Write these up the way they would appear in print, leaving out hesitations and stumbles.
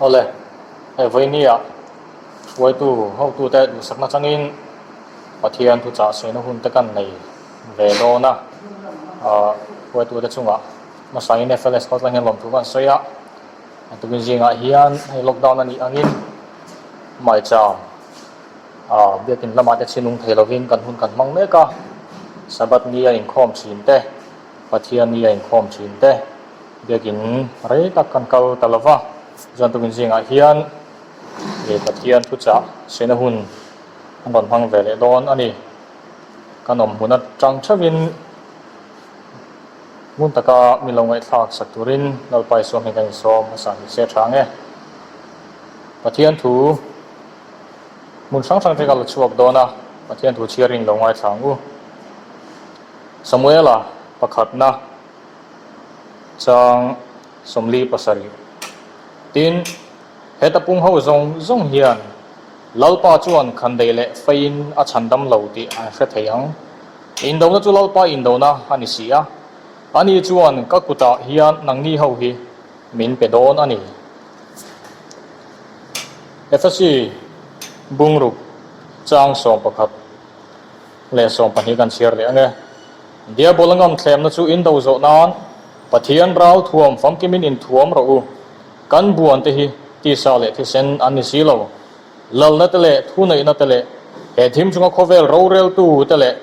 Awle, hei vawinia hruaitu hotute duhsakna changin Pathian thuchah saina hun te kan nei ve dawn a, hruaitute chungah hmasain FLS Scotland hian lawmthu kan sawi a, tukin zingah hian hei lockdown a nih angin maicham biakin lamah te chhinung thei lovin kan hun kan hmang mek a, Sabbath ni a inkhawm thin te, Pathian ni a inkhawm thin te. Biakin rei tak kan kal ta lo va, chuan tukin zingah hian ih Pathian thuchah sena hun an rawn hmang ve leh dawn a ni. Kan awm hmun atang theuhin ngun taka min lo ngaihthlak sak turin Lalpa Isua hming kan insawm hmasa ni se tha ang e. Pathian thu hmun hrang hrang te ka la chhuak dawn a, Pathian thu chhiarin lo ngaithla ang u. Samuela pakhatna. Chang 47. Tin, heta pung ho zawng zawng hian Lalpa chuan khandaih leh feiin a chhandam lo tih an hre thei ang. Indona chu Lalpa indona a ni si a, ani chuan ka kutah hian nangni ho hi min pe dawn a ni. Efesi bungruk chang 11 leh 12 kan chhiar leh ang e. Diabol a ngam thlemna chu in do zawh nan Pathian ral thuam famkimin in thuam rawh u. Kan buan te hi tisa leh thisen an ni si lo. Lalna te leh thuneihna te leh he thim chunga khawvel roreltu te leh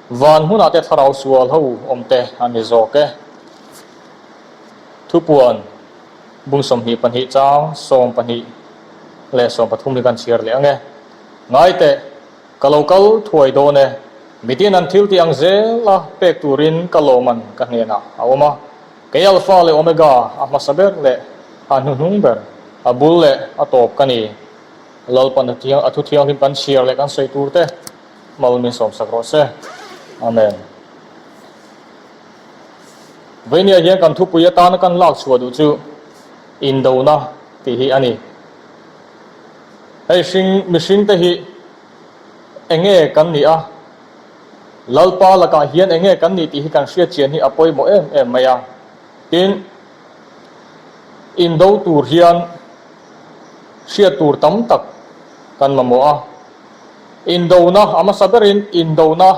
van hmunah te thlarau sual ho awm te an ni zawk e. Thupuan bung 22 chang 12 leh 13 hi kan chhiar leh ang e. Ngaiteh! Ka lo kal thuai dawn e. Mitin an thil tih ang zel a pek turin ka lawman ka hnenah a awm a. Kei Alpha leh Omega, a hmasa ber leh a hnuhnung ber, a bul leh a tawp ka ni. Lalpan a thu thianghlim kan chhiar leh kan sawi tur te mal min sawmsak rawh se. Amen. Veinia hian kan thupui atana kan lak chhuah duh chu indona tih hi a ni. Hei hring mihring te hi enge kan nih a, Lalpa lakah hian enge kan nih tih hi kan hriat chian hi a pawimawh em em mai a. Tin, indo tur hian hriat tur tam tak kan mamawh a. Indona a hmasa berin indona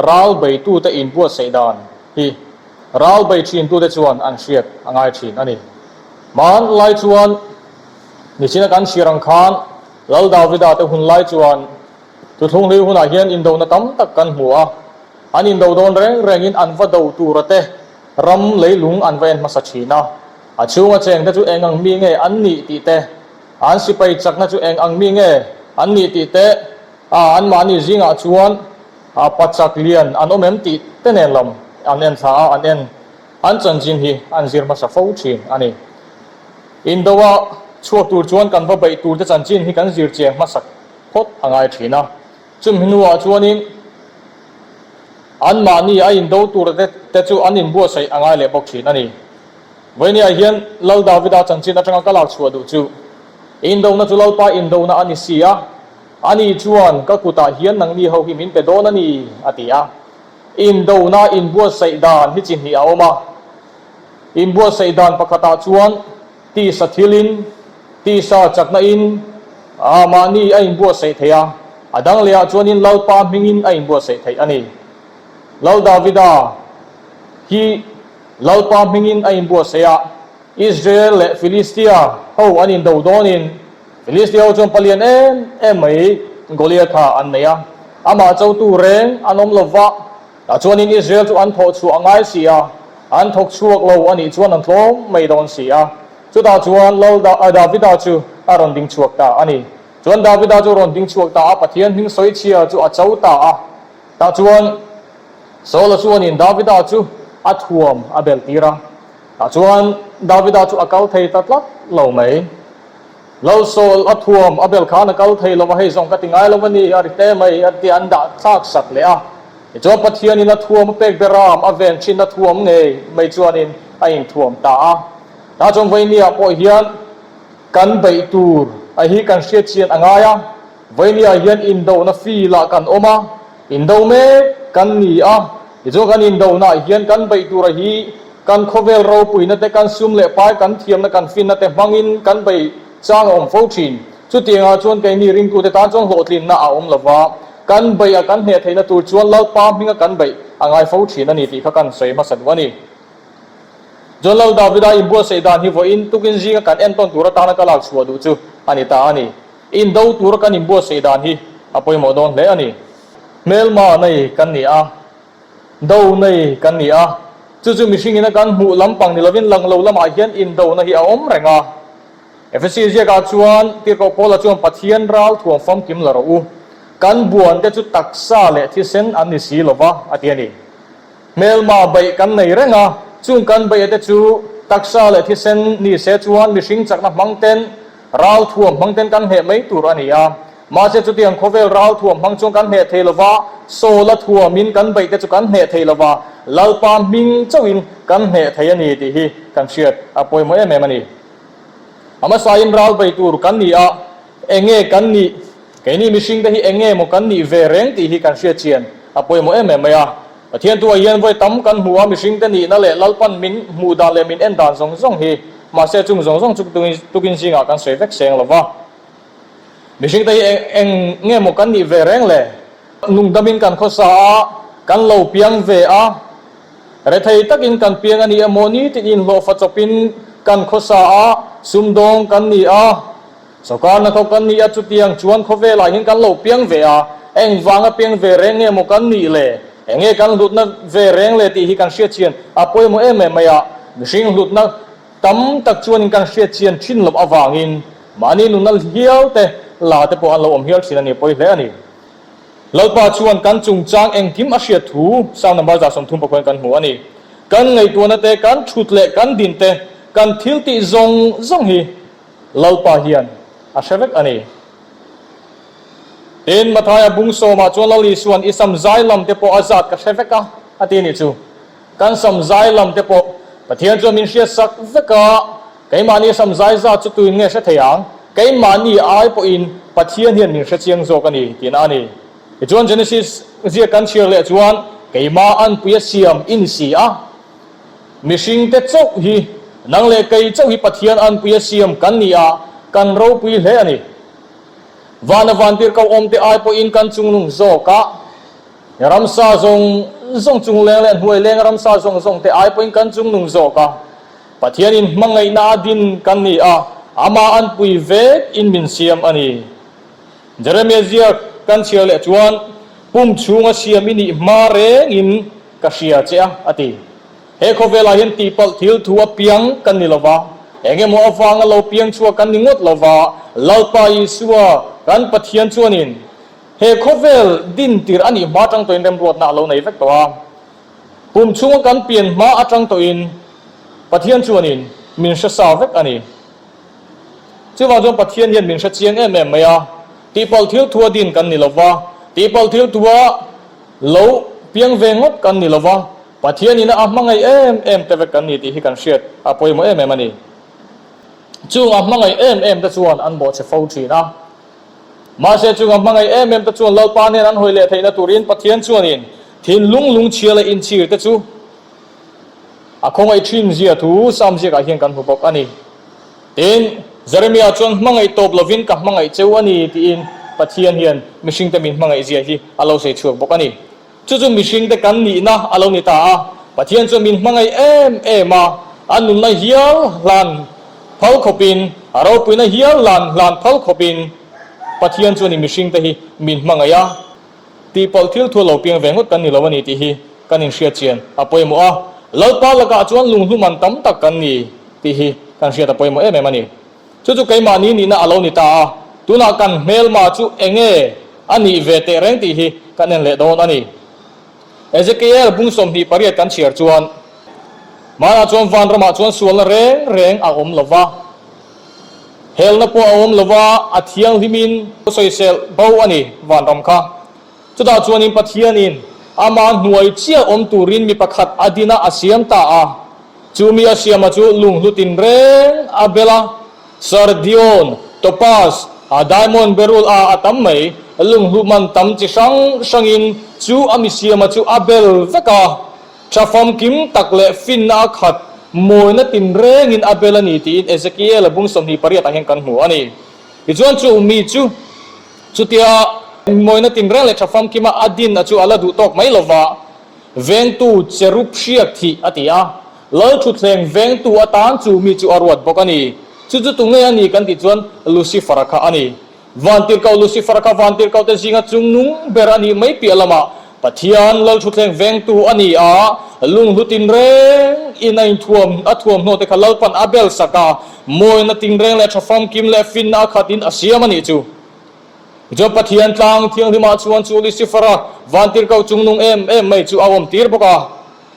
ral beitute inbuatsaih dan hi ral bei thintute chuan an hriat a ngai thin a ni. Hmanlai chuan Nichina kan chhiar ang khan Lal Davida te hun lai chuan Thuthlung hlui hunah hian indona tam tak kan hmu a, an indo dawn reng rengin an va do tura te ram leilung an va en hmasa thin a, a chhunga cheng te chu eng ang mi nge an nih tih te, an sipai chakna chu eng ang mi nge an nih tih te, a anmahni zingah chuan pachak lian an awm em tih te nen lam an en thla a, an en an chanchin hi an zir hmasa fo thin a ni. Indo-a chhuak tur chuan kan va beih turte chanchin hi kan zir chiang hmasak phawt a ngai thin a. Chumi hnuah chuanin anmahni a indo turte te chu an inbuatsaih a ngai leh bawk thin a ni. Vawinia hian Lal Davida chanchin atanga ka lak chhuah duh chu Indona chu Lalpa indona a ni si a, ani chuan ka kutah hian nangni ho hi min pe dawn a ni, a ti a. Indona inbuatsaih dan hi chi hnih a awm a. Inbuatsaih dan pakhatah chuan tisa thilin, tisa chakna in a mahni a inbuatsaih theih a, a dang lehah chuanin Lalpa hmingin a inbuatsaih theih a ni. Lal Davida hi Lalpa hmingin a inbuatsaih a, Israel leh Philistia ho an indo dawnin Philistia ho chuan palian em em mai Goliatha an nei a, amah chotu reng an awm lo va. Tah chuanin Israel chu an thawh chhuah a ngai si a, an thawk chhuak lo a nih chuan an tlawm mai dawn si a. Chutah chuan Lal Davida chu a rawn ding chhuak ta a ni. Chuan Davida chu rawn ding chhuak ta a, Pathian hming sawichhia chu a cho ta a. Tah chuan Saula chuanin Davida chu a thuam a belh tir a. Tah chuan Davida chu a kal thei ta tlat lo mai. Lal Saul a thuam a bel khan a kal thei lo va, hei zawng ka ti ngai lo va ni, a ri te mai a ti an dah thlak sak leh a. Tichuan Pathianin a thuam a pek beram a ven thin a thuam ngei mai chuanin a inthuam ta a. Tah chuan Vainia pawh hian kan beih tur a hi kan hriat chian a ngai a, Vainia hian indona field-ah kan awm a, indo mek kan ni a, tichuan kan indonaah hian kan beih tur a hi kan khawvel ropuina te, kan sum leh pai, kan thiamna, kan finna te hmangin kan bei. Chang a awm fo thin. Chutiangah chuan keini ringtute tan chuan hlawhtlinna a awm lova, kan beih a kan hneh theihna tur chuan Lalpa hminga kan beih a ngai fo thin a ni tih kha kan sawi hmasa duh a ni. Chuan Lal Davida inbuatsaih dan hi vawiin tukin zinga kan entawn tur atana ka lak chhuah duh chu a ni ta a ni. Indo tura kan inbuatsaih dan hi a pawimawh dawn hle a ni. Hmelma nei kan ni a. Do nei kan ni a, chu chu mihringin a kan hmuh lampang ni lovin lang lo lamah hian indona hi a awm reng a. Efesi ziakah chuan Tirhkoh Paula chuan Pathian ral thuam famkim la rawh u, kan buan te chu taksa leh thisen an ni si lova a ti a ni. Hmelma beih kan nei reng a, chung kan beih te chu taksa leh thisen ni se chuan mihring chakna hmang ten ral thuam hmang ten kan hneh mai tur a ni a. Mahse chutiang khawvel ral thuam hmang chuan kan hneh thei lova, Sawla thuamin kan beih te chu kan hneh thei lova, Lalpa hming chauhin kan hneh thei a ni tih hi kan hriat a pawimawh em em a ni. A hmasain ral bei tur kan ni a, enge kan nih, keini mihring te hi enge maw kan nih ve reng tih hi kan hriat chian a pawimawh em em mai a. Pathian tuah hian vawi tam kan hmu a, mihring te nihna leh Lalpan min hmuh dan leh min en dan zawng zawng hi mahse chung zawng zawng chu tukin zingah kan sawi vek seng lova. Mihring te hi eng nge maw kan nih ve reng le? Nungdamin kan khawsa a, kan lo piang ve a, rethei takin kan piang a ni emaw nitin inhlawhfa chawpin kan khawsa a, sumdawng kan ni a, sawrkar hnathawk kan ni a, chutiang chuan khawvelah hian kan lo piang ve a, engvanga piang ve reng nge maw kan nih le? Enge kan hlutna ve reng le tih hi kan hriat chian a pawimawh em em mai a, mihring hlutna tam tak chuanin kan hriat chian thin loh avangin Mahni nunna hial te la te pawh an lo awm hial thin a ni, pawi hle a ni. Lalpa chuan kan chungchang engkim a hriat thu Psalm number 130 pakhuan kan hmu a ni. Kan ngaihtuahna te, kan thut leh kan din te, kan thil tih zawng zawng hi Lalpa hian a hre vek a ni. Tin, Mathaia bung sawmah chuan Lal Isuan i sam zai lam te pawh a zat ka hre vek a, a ti a nih chu. Kan sam zai lam te pawh Pathian chuan min hriat sak vek a, keimahni sam zai zat chu tuin nge hre thei ang? Keimahni ai pawhin Pathian hian min hre chiang zawk a ni tihna a ni. Tichuan Genesis ziak kan chhiar leh chuan keimah anpui a siam i ni si a, mihring te chauh hi nang leh kei chauh hi Pathian anpui a siam kan ni a, kan ropui hle a ni. Vana vantir ko awm te ai pawhin kan chungnung zawk a. Ramsa zawng zawng chung leng leh hnuai leng ramsa zawng zawng te ai pawhin kan chung nung zawk a. Pathianin hmangaihna a din kan ni a, amah an pui vek in min siam a ni. Jeremia ziak kan chhiar leh chuan, Pum chhunga siam i nih hma rengin ka hria che a, a ti. He khawvelah hian tihpalh thil thu a piang kan ni lova, eng emaw avanga lo piang chhuak kan ni ngawt lova, Lalpa Isua kan Pathian chuanin He khawvel din tir a nih hma atang tawhin remruatna a lo nei vek tawh a. Pum chhunga kan pian hma atang tawhin Pathian chuanin min hre sa vek a ni. Chuvang chuan Pathian hian min hre chiang em em mai a, tihpalh thil thua din kan ni lova, tihpalh thil thua lo piang ve ngawt kan ni lova, Pathianin a hmangaih em em te vek kan ni tih hi kan hriat a pawimawh em em a ni. Chung a hmangaih em em te chuan an bawhchhe fo thin a. Mahse chunga hmangaih em em te chuan Lalpa nen an hawi leh theihna turin Pathian chuanin thinlung lungchhia leh inchhir te chu a khawngaih thin zia thu Psalm ziakah hian kan hmu bawk a ni. Tin, Jeremia chuan hmangaih tawp lovin ka hmangaih cheu a ni tiin Pathian hian mihringte min hmangaih zia hi a lo sawi chhuak bawk a ni. Chu chu mihringte kan nihna a lo ni ta a, Pathian chuan min hmangaih em em a, a nunna hial hlan phal khawpin, a ropuina hial hlan hlan phal khawpin Pathian chuan i mihringte hi min hmangaih a, tihpalh thil thu a lo piang ve ngawt kan ni lo a ni tih hi kan inhriat chian a pawimawh a, Lalpa lakah chuan lunghlu man tam tak kan ni tih hi kan hriat a pawimawh em em a ni. Chu chu keimahni nihna a lo ni ta a, tunah kan hmelma chu enge a nih ve teh reng tih hi kan en leh dawn a ni. Ezekiel bung 28 kan chhiar chuan, Hmanah chuan vanramah chuan sualna reng reng a awm lo va, helna pawh a awm lo va, a thianghlimin sawisel bo a ni vanram kha. Chutah chuanin Pathianin amah hnuai chiah awm turin mi pakhat a din a, a siam ta a. Chu mi a siama chu lunghlu tinreng a bel a, sardion, topaz, a diamond berul a a tam mai, lunghlu man tam chi hrang hrangin chu a mi siama chu a bel vek a. Tha famkim tak leh finna a khat. mawina tinrengin a bel a ni tiin Ezekiel-a bung 28 ah hian kan hmu a ni. Tichuan chu mi chu chutia mawina tinreng leh tha famkima a din a chu a la duh tawk mai lova, vengtu cherub hriak thih a ti a, Lal thutthleng vengtu atan chu mi chu a ruat bawk a ni. Chu chu tunge a ni kan tih chuan Lucifer-a kha a ni. Vantirhkoh Lucifer-a kha vantirhkohte zinga chungnung ber a nih mai piah lamah Pathian Lal thutthleng vengtu a ni a, lunghlu tinreng in a inthuam a thuamhnaw te kha Lalpan a bel sak a, mawina tinreng leh tha famkim leh finna a khat in a siam a nih chu. Tichuan Pathian tlang thianghlimah chuan chu Lucifer-a vantirhkoh chungnung em em mai chu a awm tir bawk a.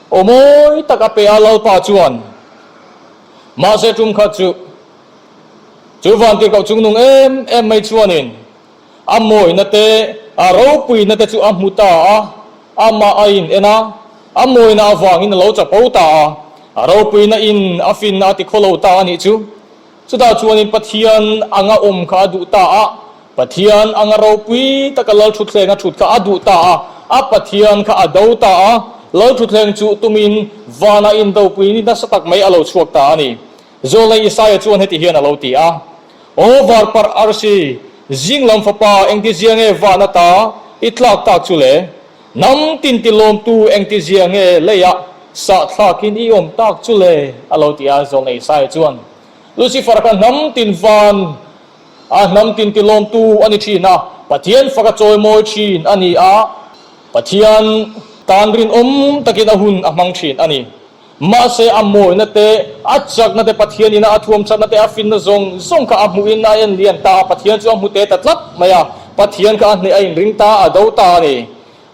Aw mawi tak a pe a Lalpa chuan mahse tum khat chu chu vantirhkoh chungnung em em mai chuanin a mawina te a ropuina te chu a hmu ta a, amah a in en a, a mawina avangin a lo chapo ta a, a ropuina in a finna a ti khawlo ta a nih chu. Chutah chuanin Pathian anga awm kha a duh ta a, Pathian anga ropui taka Lalthutthleng a thut kha a duh ta a, a Pathian kha a do ta a, Lalthutthleng chu tumin vana indopui ni nasa tak mai a lo chhuak ta a ni. Zawlnei Isaia chuan heti hian a lo ti a, Aw varparh arsi, zinglam fapa engtizia nge van ata i tlak tak chu le? Hnam tin tilawmtu engtizia nge leiah sahthlakin i awm tak chu le? a lo ti a, Zawlnei Isaia chuan. Lucifer kha hnam tin van a hnam tin tilawmtu a ni thin a, Pathian faka chawimawi thin a ni a, Pathian tan rinawm takin a hun a hmang thin a ni. Mahse a mawina te, a chakna te, Pathian ina a thuamchakna te, a finna zawng zawng kha a hmuhin a en lian ta a, Pathian chu a hmu te ta tlat mai a, Pathian kha a hneh a inring ta, a do ta a ni.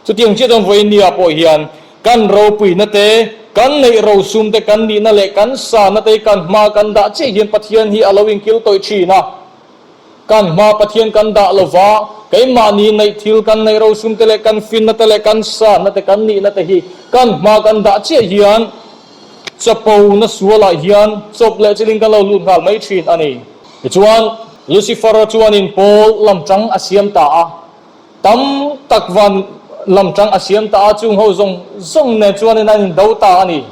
Chutiang chiah chuan vawiin nia pawh hian kan ropuina te, kan neih rosum te, kan nihna leh kan sanna te hi kan hma kan dah chiah hian Pathian hi a lo inkil tawih thin a. Kan hma Pathian kan dah lova, keimahni neih thil kan neih rosum te leh kan finna te leh kan sanna te, kan nihna te hi kan hma kan dah chiah hian chapona sualah hian chawp leh chilhin kan lo lut nghal mai thin a ni. Tichuan, Lucifer-a chuanin pawl lamtang a siam ta a. Tam tak van lam tang a siam ta a, chung ho zawng zawng nen chuanin an indo ta a ni.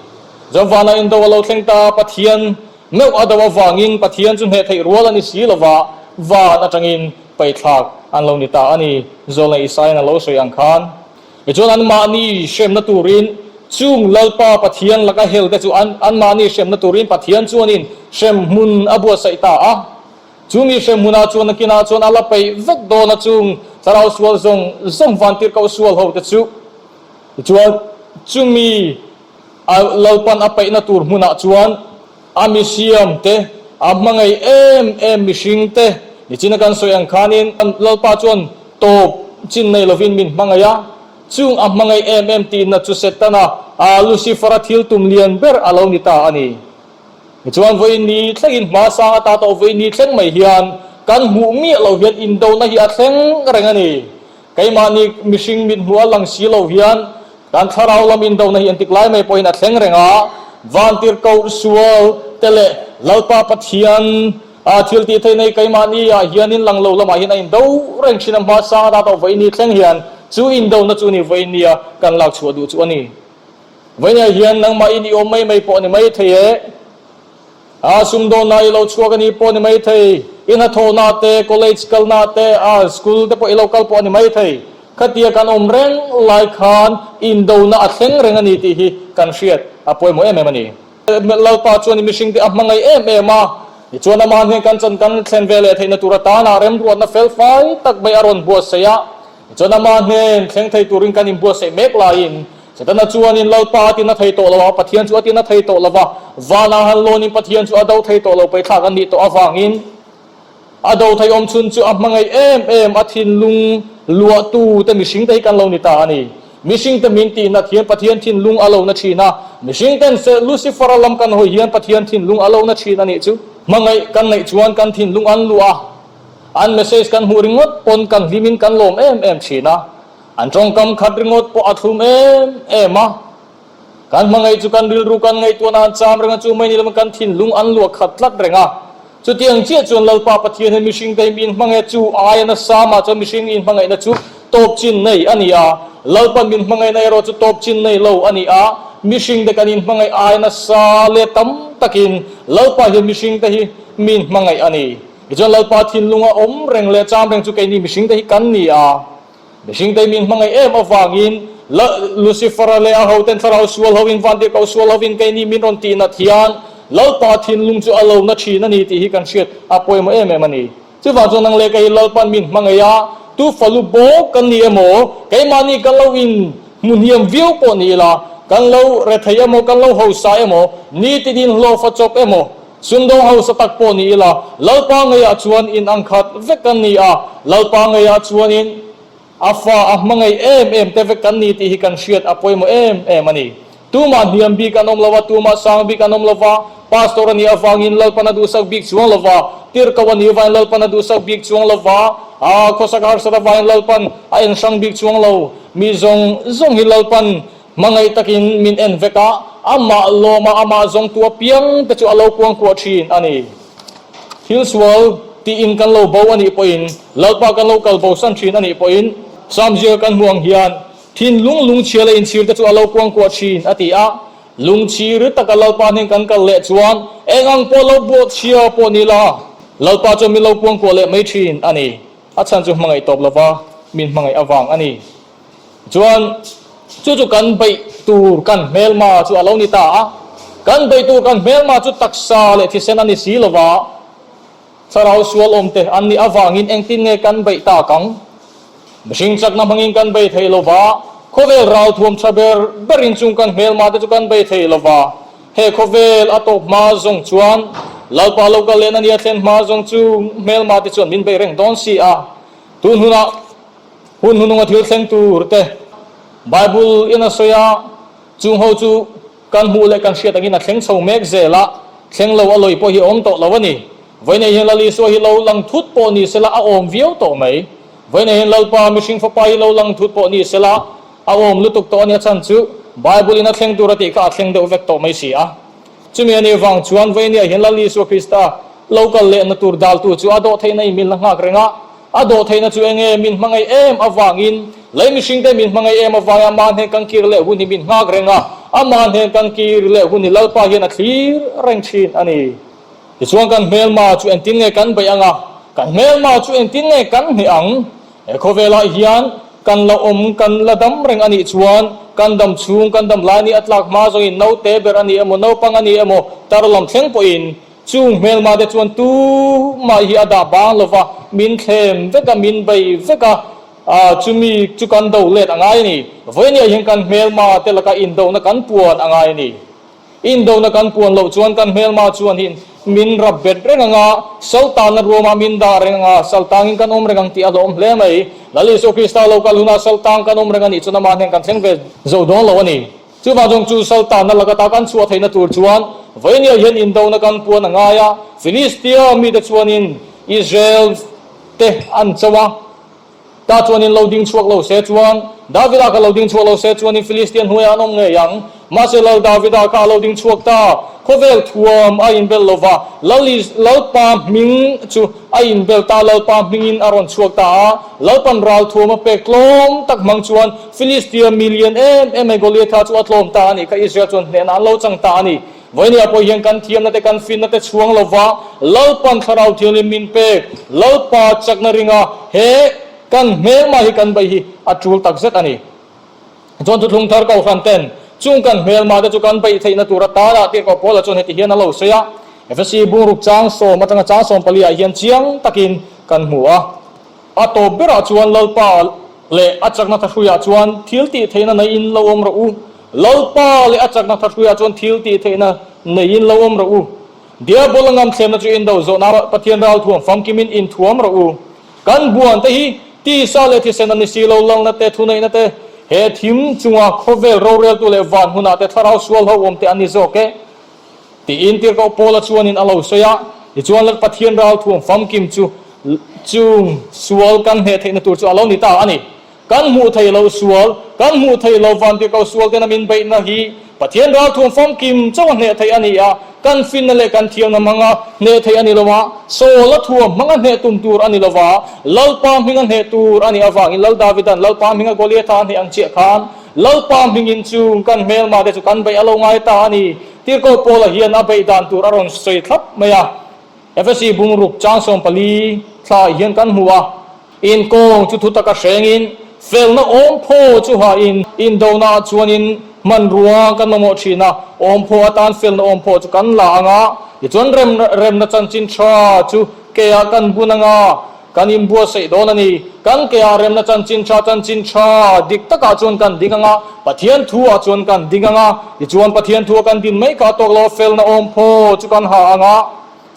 Chuan vana indo a lo thleng ta a, Pathian meuh a do avangin Pathian chu hneh theih rual a ni si lova, van atangin paithlak an lo ni ta a ni, Zawlnei Isaian a lo sawi ang khan. Tichuan anmahni hremna turin chung Lalpa Pathian laka hel te chu anmahni hremna turin Pathian chuanin hremhmun a buatsaih ta a. Chu mi hrem hmunah chuan nakinah chuan a la peih vek dawn a chung thlarau sual zawng zawng vantirhkoh sual ho te chu. Tichuan chumi a Lalpan a peihna tur hmunah chuan a misiam te, a hmangaih em em mihring te nichina kan sawi ang khanin Lalpa chuan tawp chin nei lovin min hmangaih a, chung a hmangaih em em tihna chu Setana, Lucifer-a thil tum lian ber a lo ni ta a ni. Tichuan vawiin ni thlengin hmasang ata tawh vawiin ni thleng mai hian kan hmuh miah lo hian indona hi a thleng reng a ni. Keimahni mihring mit hmuh a lang si lo hian kan thlarau lam indona hi entik lai mai pawhin a thleng reng a, vantirhkoh sual te leh Lalpa Pathian a thil tih theih nei keimahni ah hianin lang lo lamah hian a indo reng thin a, hmasang ata tawh vawiin ni thleng hian chu indona chu ni vawiin nia kan lak chhuah duh chu a ni. Vawiinah hian nangmahin i awm mai mai pawh a ni mai thei e. A sumdawnna i lo chhuak a ni pawh a ni mai thei. I hnathawhna te, college kalna te, a school te pawh i lo kal pawh a ni mai thei. Khatia kan awm reng lai khan indona a thleng reng a ni tih hi kan hriat a pawimawh em em a ni. Lalpa chuan i mihringte a hmangaih em em a, tichuan amah hnen kan chan kan thlen ve leh theihna tur atana remruatna felfai tak mai a rawn buatsaih a. Tichuan amah hnen thleng thei turin kan inbuatsaih mek laiin Setana chuanin Lalpa a tina thei tawh lo a, Pathian chu a tina thei tawh lo va, vanah han lawnin Pathian chu a do thei tawh lo paithlak an nih tawh avangin a do thei awm chhun chu a hmangaih em em a thinlung luahtu te mihring te hi kan lo ni ta a ni. Mihring te min tihnat hian Pathian thinlung a lo na thin a, mihring ten Lucifer-a lam kan hawi hian Pathian thinlung a lo na thin a nih chu. Hmangaih kan neih chuan kan thinlung an luah a, an message kan hmuh ringawt pawn kan hlimin kan lawm em em thin a. An tawngkam khat ringawt pawh a thlum em em a, kan hmangaih chu kan rilru kan ngaihtuahna an cham reng a, chu mai ni lama kan thinlung an luah khat tlat reng a. Chutiang chiah chuan Lalpa Pathian hi mihring te hi mi inhmangaih chu aia nasa mah chuan mihring inhmangaihna chu tawp chin nei a ni a, Lalpa min hmangaihna erawh chu tawp chin nei lo a ni a. mihringte kan inhmangaih ai nasa leh tam takin Lalpa hian mihringte hi min hmangaih a ni. Tichuan Lalpa thinlunga awm reng leh cham reng chu keini mihringte hi kan ni a. Mihringte min hmangaih em avangin Lucifer-a leh a hoten thlarau sual hoin vantirhkoh sual hoin keini min rawn tihnat hian Lalpa thinlung chu a lo na thin a ni tih hi kan hriat a pawimawh em em a ni. Chuvang chuan nang leh kei Lalpa'n min hmangaih a, tu falu bawk kan ni emaw, keimahni kan lo in hmu hniam viau pawh ni ila, kan lo rethei emaw, kan lo hausa emaw, nitin in hlawhfa chawp emaw, Sumdawng hausa tak pawh ni ila, Lalpa ngeiah chuan in ang khat vek kan ni a, Lalpa ngeiah chuanin a fa a hmangaih em em te vek kan ni tih hi kan hriat a pawimawh em em a ni. Tumah hniam bik an awm lo a, tumah sang bik an awm lo va, Pastor a nih avangin Lalpan a duhsak bik chuang lo va, tirhkoh a nih avangin Lalpan a duhsak bik chuang lo va, a khawsak harsat avangin Lalpan a enhrang bik chuang lo. Mi zawng zawng hi Lalpan Hmangaih takin min en vek a, amah lawma amah zawngtu apiang te chu a lo kuangkuah thin a ni. Thil sual tiin kan lo bo a nih pawhin, Lalpa kan lo kal bosan thin a nih pawhin, Sam zia kan hmu ang hian thinlung lungchhia leh inchhir te chu a lo kuangkuah thin a ti a. Lungchhir taka Lalpa hnen kan kal leh chuan eng ang pawh lo buahchhia pawh ni la, Lalpa chuan min lo kuangkuah leh mai thin a ni. A chhan chu hmangaih tawp lova min hmangaih avang a ni. Chuan chu chu kan beih tur kan hmelma chu a lo ni ta a, kan beih tur kan hmelma chu taksa leh thisen a ni si lova, thlarau sual awmte an nih avangin engtin nge kan beih tak ang? Mihring chakna hmangin kan bei thei lova, khawvel ralthuam tha ber berin chung kan hmelma te chu kan bei thei lova, he khawvel a tawp hma zawng chuan Lalpa lo kal lehna nia thlen hma zawng chu hmelma te chuan min bei reng dawn si a, tun hunah Hun hununga thil thleng tur te Bible in a sawi a, chung ho chu kan hmuh leh kan hriat angin a thleng chho mek zel a, thleng lo a lawi pawh hi a awm tawh lo a ni. Vawiinah hian Lal Isua hi lo lang thut pawh ni sela a awm viau tawh mai. Vawiinah hian Lalpa mihring fapa hi lo lang thut pawh ni sela a awm lutuk tawh a nia chhan chu Bible in a thleng tur a tih kha a thleng deuh vek tawh mai si a. Chumi a nih vang chuan vawiinah hian Lal Isua Krista lo kal lehna tur daltu chu a dawhtheihna in min la nghak reng a, A dawhtheihna chu enge min hmangaih em avangin, lei mihringte min hmangaih em avangin amah hnen kan kir leh hun hi min nghak reng a, amah hnen kan kir leh hun hi Lalpa hian a thlir reng thin a ni. Tichuan kan hmelma chu engtin nge kan beih ang a, kan hmelma chu engtin nge kan hneh ang? He khawvelah hian kan la awm, kan la dam reng a nih chuan kan dam chhung, kan dam lai ni a tlak hma zawngin naute ber a ni emaw, naupang a ni emaw, tar lam thleng pawhin Chung hmelma te chuan tumah hi a dah bang lo va, min thlem vek a, min bei vek a, chumi chu kan do let a ngai a ni. Vawinia hian kan hmelma te laka indona kan puan a ngai a ni. Indona kan puan loh chuan kan hmelma chuan hi min rap bet reng ang a, saltana ruamah min dah reng ang a, saltangin kan awm reng ang tih a hlawm hle mai. Lal Isua Krista lo kal hunah saltang kan awm reng a nih chuan amah hnen kan thleng ve zo dawn lo a ni. Chuvang zawng chu Saltana laka ta kan chhuah theihna tur chuan vawinia hian indona kan puan a ngai a, Filistia mite chuanin Israel te an cho a, ta chuanin lo ding chhuak lo se chuan Davida kha lo ding chhuak lo se chuanin Filistia hnuaiah an awm ngei ang. Mahse Lal Davida kha a lo ding chhuak ta, khawvel thuam a inbel lo va, Lal Lalpa hming chu A inbel ta Lalpa hmingin a rawn chhuak ta a, Lalpan ralthuam a pek tlawm tak hmang chuan Filistia mi lian em em mai Goliatha chu a tlawm ta a nih kha Israel chuan hnehna an lo chang ta a ni. Vawinia pawh hian kan thiamna te kan finna te chhuang lova Lalpan Thlarau Thianghlim min pek Lalpa chakna ringa he kan hmelma hi kan beih hi a tul takzet a ni. Chuan thuthlung thar kohhran ten chung kan hmelma te chu kan beih theihna tur atana tirhkoh Paula chuan heti hian a lo sawi a, Efesi bungruk chang sawm atanga chang 14 ah hian chiang takin kan hmu a. A tawp berah chuan Lalpa leh a chakna thahruiah chuan thil tih theihna neiin lo awm rawh u. Lalpa leh a chakna thahruiah chuan thil tih theihna neiin lo awm rawh u. Diabola ngamthlemna chu indo zawhna Pathian ralthuam famkimin inthuam rawh u. Kan buan te hi tisa leh thisen a ni si lo, lalna te, thuneihna te, he thim chunga khawvel roreltu leh van hunah te thlarau sual ho awm te an ni zawk e, tiin tirhkoh Paula chuanin a lo sawi a. Tichuan leh Pathian ralthuam famkim chu chung sual kan hneh theihna tur chu a lo ni ta a ni. Kan hmuh theih loh sual, kan hmuh theih loh van tirhkoh sual tena min beihna hi Pathian ralthuam famkim chauh a hneh theih a ni a. Kan finna leh kan thiamna hmanga hneh theih a ni lo a, Saul-a thuam hmanga hneh tum tur a ni lo va, Lalpa hminga hneh tur a nih avangin Lal Davida'n Lalpa hminga Goliatha a hneh ang chiah khan Lalpa hmingin chung kan hmelmate chu kan beih a lo ngai ta a ni. Tirhkoh Paula hian a beih dan tur a rawn sawi thlap mai a. Efesi bungruk chang 14 thlaah hian kan hmu a. Inkawng chu thu taka hrengin, felna awmphaw chu hain indonaah chuanin hmanrua kan mamawh thin a, awmphaw atan felna awmphaw chu kan la ang a, tichuan rem remna chanchin tha chu keah kan bun ang a, kan inbuatsaih dawn a ni. Kan keah remna chanchin tha chanchin tha dik takah chuan kan ding ang a, Pathian thuah chuan kan ding ang a, tichuan Pathian thua kan din mai kha a tawk lo a, felna awmphaw chu kan ha ang a.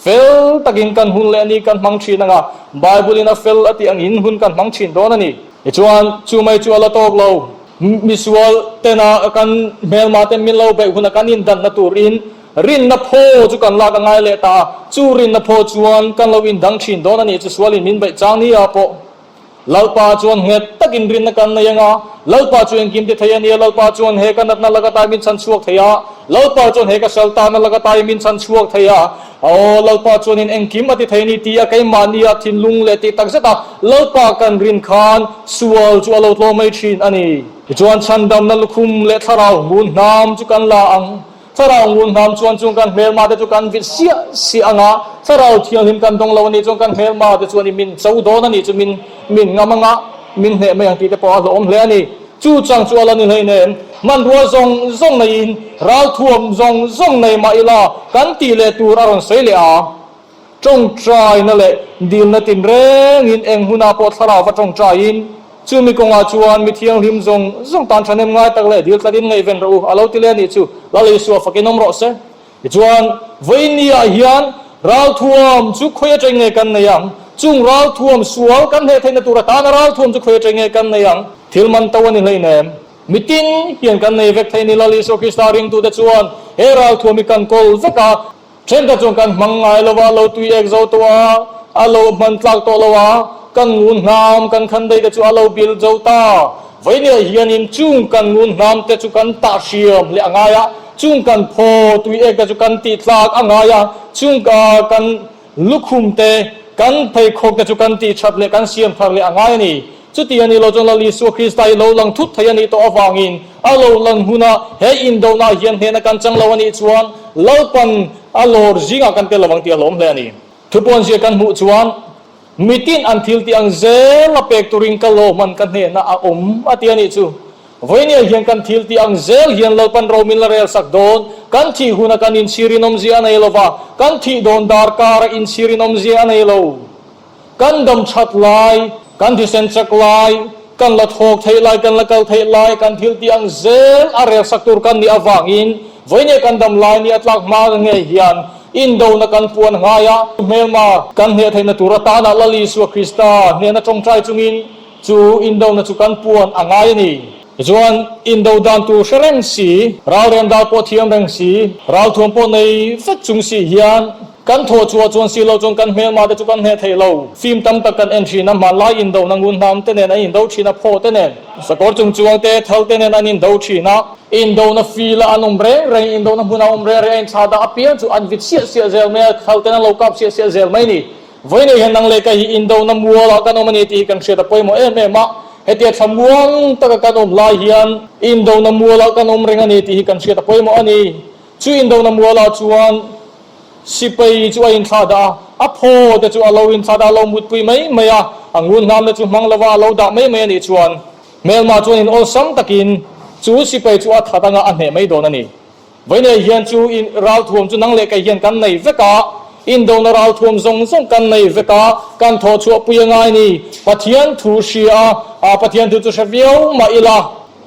Fel takin kan hun leh a ni kan hmang thin ang a, Bible-in a fel a tih angin hun kan hmang thin dawn a ni. Tichuan, chu mai chu a la tawk lo. Misual tena kan hmelma ten min lo beih huna kan indanna turin rinna phaw chu kan lak a ngai leh ta a, chu rinna phaw chuan kan lo indang thin dawn a ni chu sualin min beih chang nia pawh. Lalpa chuan nghet takin rinna kan nei anga, Lalpa chu engkim ti thei a nia, Lalpa chuan he ka natna laka tai min chhan chhuak thei a, Lalpa chuan he ka sal tahna laka tai min chhan chhuak thei a, Aw, Lalpa chuanin engkim a ti thei a ni tia keimahnia thinlung leh tih tak zeta Lalpa kan rin khan sual chu a lo tlawm mai thin a ni. Tichuan chhandamna lukhum leh thlarau ngun hnam chu kan la ang. Thlarau ngun hnam chuan chung kan hmelma te chu kan vit siah siah ang a, Thlarau Thianghlim kan dawng lo a nih chuan kan hmelma te chuan i min cho dawn a nih chu min min ngam ang a, min hneh mai ang tih te pawh a hlawhawm hle a ni. Chu chang chu a la ni hleinem, hmanrua zawng zawng neiin ralthuam zawng zawng nei mah ila kan tih leh tur a rawn sawi leh a. Tawngtaina leh dilna tinrengin eng hunah pawh thlarau va tawngtaiin, chumi kawngah chuan mi thianghlim zawng zawng tan thahnem ngai tak leh dil tlatin ngaihven rawh u, a lo ti leh a nih chu. Lal Isua fakin awm rawh se. Tichuan, vawinia hian ralthuam chu khawi atang nge kan nei ang? Chung ralthuam sual kan hneh theihna tur atana ralthuam chu khawi atang nge kan nei ang? Thil man to a ni hleinem. Mitin hian kan nei vek thei ni Lal Isua Krista ringtute chuan he ralthuam hi kan kawl vek a, Thenkhat chuan kan hmang ngai lo a, lo tui ek zo tawh a, a lo hman tlak tawh lo a, kan ngun hnam kan khan daih te chu a lo bil zo ta. Vawinia hianin chung kan ngun hnam te chu kan tah hriam leh a ngai a, chung kan phaw tui ek te chu kan tih tlak a ngai a, chung kan lukhum te, kan pheikhawk te chu kan tih that leh kan siam thar leh a ngai a ni. Chuti a ni lo chuan Lal Isua Krista hi lo lang thut thei a nih tawh avangin a lo lan huna he indona hian hnehna kan chang lo a nih chuan Lalpan a lawr zingah kan tel lovang tih a hlawm hle a ni. Thupuanzia kan hmuh chuan mitin an thil tih ang zel a pek turin ka lawmman ka hnehna a awm a ti a nih chu. Vawinia hian kan thil tih ang zel hian Lalpan ro min la rel sak dawn. Kan thih huna kan inchhir inawmzia a nei lova, kan thih dawn darkar a inchhir inawmzia a nei lo. Kan dam that lai, kan thisen chak lai, kan la thawk theih lai, kan la kal theih lai, kan thil tih ang zel a rel sak tur kan nih avangin vawinia kan dam lai ni a tlak hma ngei hian indona kan puan ngai a, hmelma kan hneh theihna tur atana Lal Isua Krista hnehna tawngtai chungin Chu indona chu kan puan a ngai a ni. Tichuan, indo dan tur hre reng si, ralrem dal pawh thiam reng si, ralthuam pawh nei vek chung si hian kan thawh chhuah chuan si lo chuan kan hmelma te chu kan hneh thei lo. Film tam tak kan en thin a, hmanlai indona ngun hnam te nen an indo thin a, phaw te nen, sakawr chung chuang te, thal te nen an indo thin a. Indona fil a an awm reng reng, indona hmun a awm reng reng a inthlah dah apiang chu an vit siah siah zel mai a, thal ten an lo kap siah siah zel mai a ni. Vawiinei hian nang leh ka hi indona mualah kan awm a ni tih hi kan hriat a pawimawh em em a. Hetia thlamuang taka kan awm lai hian indona mualah kan awm reng a ni tih hi kan hriat a pawimawh a ni. Chu indona mualah chuan sipai chu a inthlah dah a, a phaw te chu a lo inthlah dah a lo mutpui mai mai a, a ngun hnam te chu hmang lova a lo dah mai mai a nih chuan hmelma chuan in awlsam takin chu sipai chu a that anga a hneh mai dawn a ni. Vawiinei hian chu in ralthuam chu nang leh kei hian kan nei vek a, indona ralthuam zawng zawng kan nei vek a, kan thawh chhuah pui a ngai ni. Pathian thu hria a, a Pathian thu chu hre viau mah ila,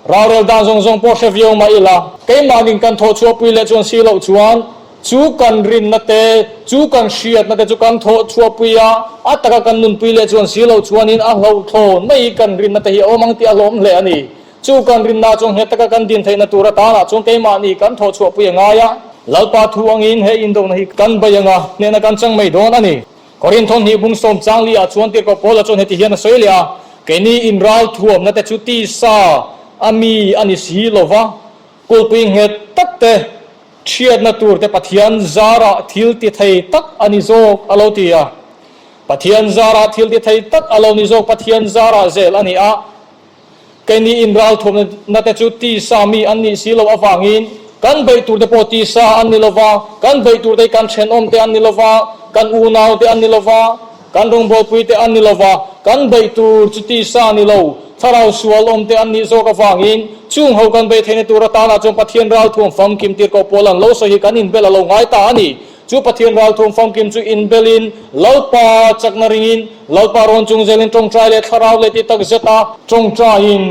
ralrel dan zawng zawng pawh hre viau mah ila, keimahnin kan thawh chhuah pui leh chuan si loh chuan chu kan rinna te, chu kan hriatna te chu kan thawh chhuah pui a, a taka kan nunpui leh chuan si loh chuanin a hlauhthawn mai kan rinna te hi a awm ang tih a hlawm hle a ni. Chu kan rinna chu nghet taka kan din theihna tur atana chuan keimahni kan thawh chhuahpui a ngai a. Lalpa thu angin he indona hi kan bei anga hnehna kan chang mai dawn a ni. Korinth hnih bung sawm chang li ah chuan Tirhkoh Paula chuan heti hian a sawi leh a, Keini inral thuamna te chu tisa a mi a ni si lo va, kulhpui nghet tak te. Chhiatna tur te Pathian zarah thil ti thei tak a ni zawk a lo ti a. Pathian zarah thil ti thei tak a lo ni zawk Pathian zarah zel a ni a. Keini inralthuamna te chu tisa mi an nih si loh avangin kan beih tur te pawh tisa an ni lova, kan beih tur te hi kan thenawm te an ni lova, kan unau te an ni lova, kan rawngbawlpui te an ni lova, kan beih tur chu tisa ni lo, thlarau sual awm te an nih zawk avangin chung ho kan beih theihna tur atana chuan Pathian ralthuam famkim tir koh pawl an lo sawi hi kan inbel a lo ngai ta a ni. Chu Pathian ralthum famkim chu inbelin, Lalpa chakna ringin, Lalpa rawn chung zelin tawngtai leh thlarau leh ti tak zet a, tawngtaiin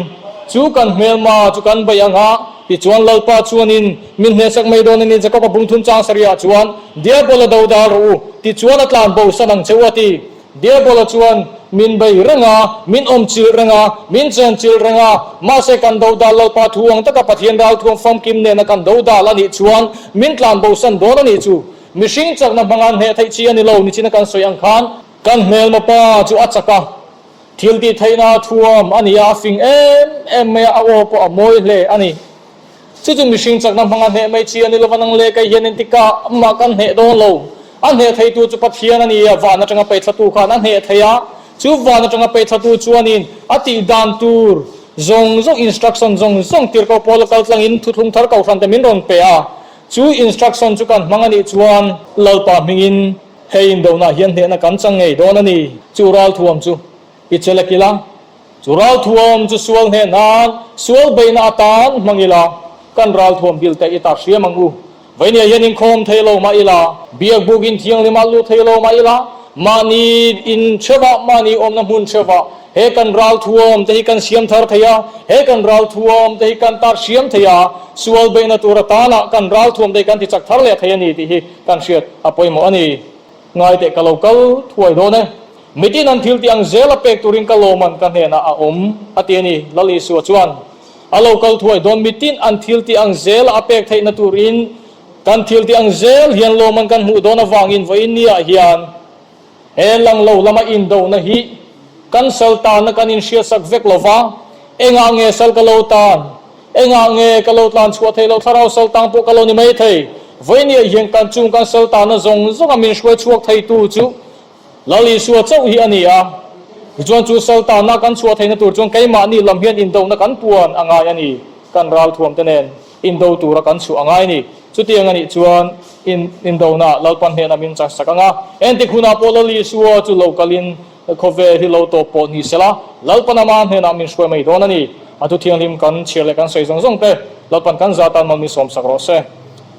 chu kan hmelma chu kan beih ang a, tichuan Lalpa chuanin min hnehsak mai dawn a ni. Jakob-a bungthum chang sarihah chuan, Diabola do dal rawh u, tichuan a tlan bosan ang che u a ti. Diabola chuan min bei reng a, min awm chilh reng a, min chen chilh reng a, mahse kan dodal Lalpa thu ang taka Pathian ralthuam famkim nena kan dodal a nih chuan min tlan bosan dawn a nih chu. Mihring chakna hmanga hneh theih chi a ni lo nichina kan sawi ang khan kan hmelma pa chu a chak a, thil tih theihna thuam a ni a, a fing em em mai a, a aw pawh a mawi hle a ni. Chu chu mihring chakna hmanga hneh mai chi a ni lova, nang leh kei hian engtikah mah kan hneh dawn lo. A hneh theitu chu Pathian a ni a, van atanga peithlatu khan a hneh thei a. Chu van atanga peithlatu chuanin a tih dan tur zawng zawng, instruction zawng zawng tirhkoh pawl a kal tlangin thuthlung thar kohhran te min rawn pe a. Chu instruction chu kan hmang a nih chuan Lalpa hmingin hei indonah hian hnehna kan chang ngei dawn a ni. Chu ralthuam chu i chelek ila. Chu ralthuam chu sual hneh nan, sual beihna atan hmang ila, kan ralthuam bil te i ta hriam ang u. Vainia hian inkhawm thei lo mah ila, biakbuk in thianghlim ah lut thei lo mah ila, mahni in theuhah, mahni awmna hmun theuhah he kan ralthuam te hi kan siam thar thei a, he kan ralthuam te hi kan tar hriam thei a, sual beihna tur atana kan ralthuam te hi kan ti chak thar leh thei a ni tih hi kan hriat a pawimawh a ni. Ngaiteh ka lo kal thuai dawn e. Mitin an thil tih ang zela pek turin ka lawman ka hnenah a awm, a ti a ni. Lal Isua chuan a lo kal thuai dawn. Mitin an thil tih ang zela a pek theihna turin kan thil tih ang zel hian lawman kan hmuh dawn avangin vawiin niah hian he lang lo lama indona hi kan sal tanna kan inhriatsak vek lo va, engah nge sal ka lo tan? Engah nge ka lo tlan chhuah thei lo? Thlarau sal tang pawh ka lo ni mai thei. Vawiin niah hian kan chung kan sal tanna zawng zawnga min hruai chhuak theitu chu Lal Isua chauh hi a ni a, tichuan chu saltana kan chhuah theihna tur chuan keimahni lam hian indona kan puan a ngai a ni, kan ralthuamte nen indo tura kan chhuah a ngai a ni. Chutiang a nih chuan indona Lalpan hnenah min chaksak ang a, entik hunah pawh Lal Isua chu lo kalin khawvel hi lo tawp pawh ni sela, Lalpan ama hnenah min hruai mai dawn a ni. A thu thianghlim kan chhiar leh kan sawi zawng zawng te Lalpan kan zah tan mal min sawmsak rawh se.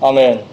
Amen.